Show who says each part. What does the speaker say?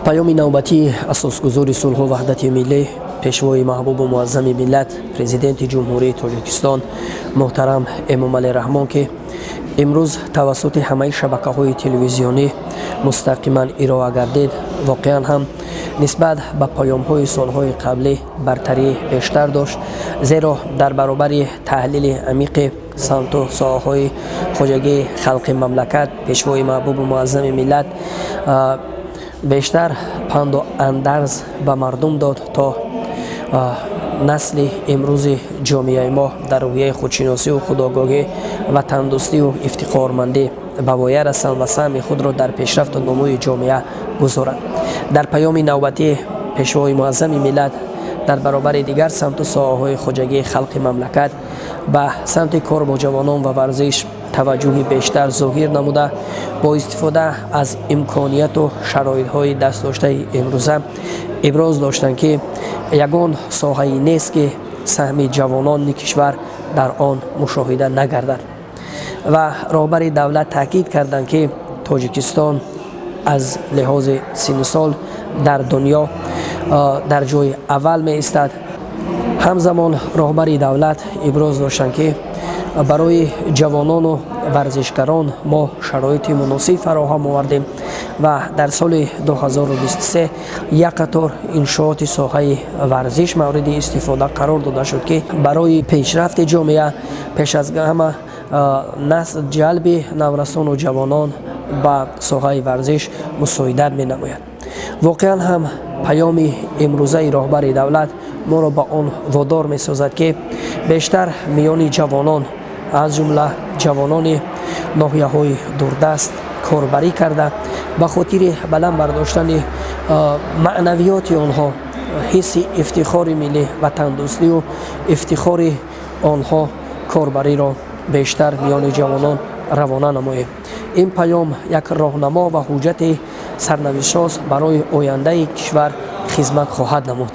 Speaker 1: Паёми навбатии асосгузори сулҳу ваҳдати миллӣ, пешвои маҳбубу муаззами миллат, Президенти Ҷумҳурии Тоҷикистон муҳтарам Эмомалӣ Раҳмон, ки имрӯз тавассути ҳамаи шабакаҳои телевизионӣ мустақиман ироа гардид, воқеан ҳам нисбат ба паёмҳои солҳои қаблӣ бартарӣ бештар дошт, зеро дар баробари таҳлили амиқи самту соҳаҳои хоҷагии халқи мамлакат, пешвои маҳбубу муаззами миллат бештар панду андарз ба мардум дод, то насли имрӯзи ҷомеаи мо дар рӯҳияи худшиносию худогоҳӣ, ватандӯстию ифтихормандӣ ба воя расанд ва саҳми худро дар пешрафту нумӯи ҷомеа гузоранд. Дар паёми навбатӣ пешвои муаззами миллат дар баробари дигар самту соҳаҳои хоҷагии халқи мамлакат ба самти кор бо ҷавонон ва варзиш таваҷҷӯҳи бештар зоҳир намуда, бо истифода аз имконияту шароитҳои дастдоштаи имрӯза иброз доштанд, ки ягон соҳае нест, ки саҳми ҷавонони кишвар дар он мушоҳида нагардад. Ва роҳбари давлат таъкид карданд, ки Тоҷикистон аз лиҳози синну сол дар дунё дар ҷои аввал меистад. Ҳамзамон роҳбари давлат иброз доштанд, ки барои ҷавонону варзишгарон мо шароити муносиб фароҳам овардем ва дар соли 2023 як қатор иншооти соҳаи варзиш мавриди истифода қарор дода шуд, ки барои пешрафти ҷомеа, пеш аз ҳама насл ҷалби наврасону ҷавонон ба соҳаи варзиш мусоидат менамояд. Воқеан ҳам паёми имрӯзаи роҳбари давлат моро ба он водор месозад, ки бештар миёни ҷавонон, аз ҷумла ҷавонони ноҳияҳои дурдаст корбарӣ карда, ба хотири баланд бардоштани маънавиёти онҳо, ҳисси ифтихори миллӣ, ватандӯстию ифтихори онҳо корбариро бештар миёни ҷавонон равона намоем. Ин паём як роҳнамо ва ҳуҷҷати сарнавиштсоз барои ояндаи кишвар хизмат хоҳад намуд.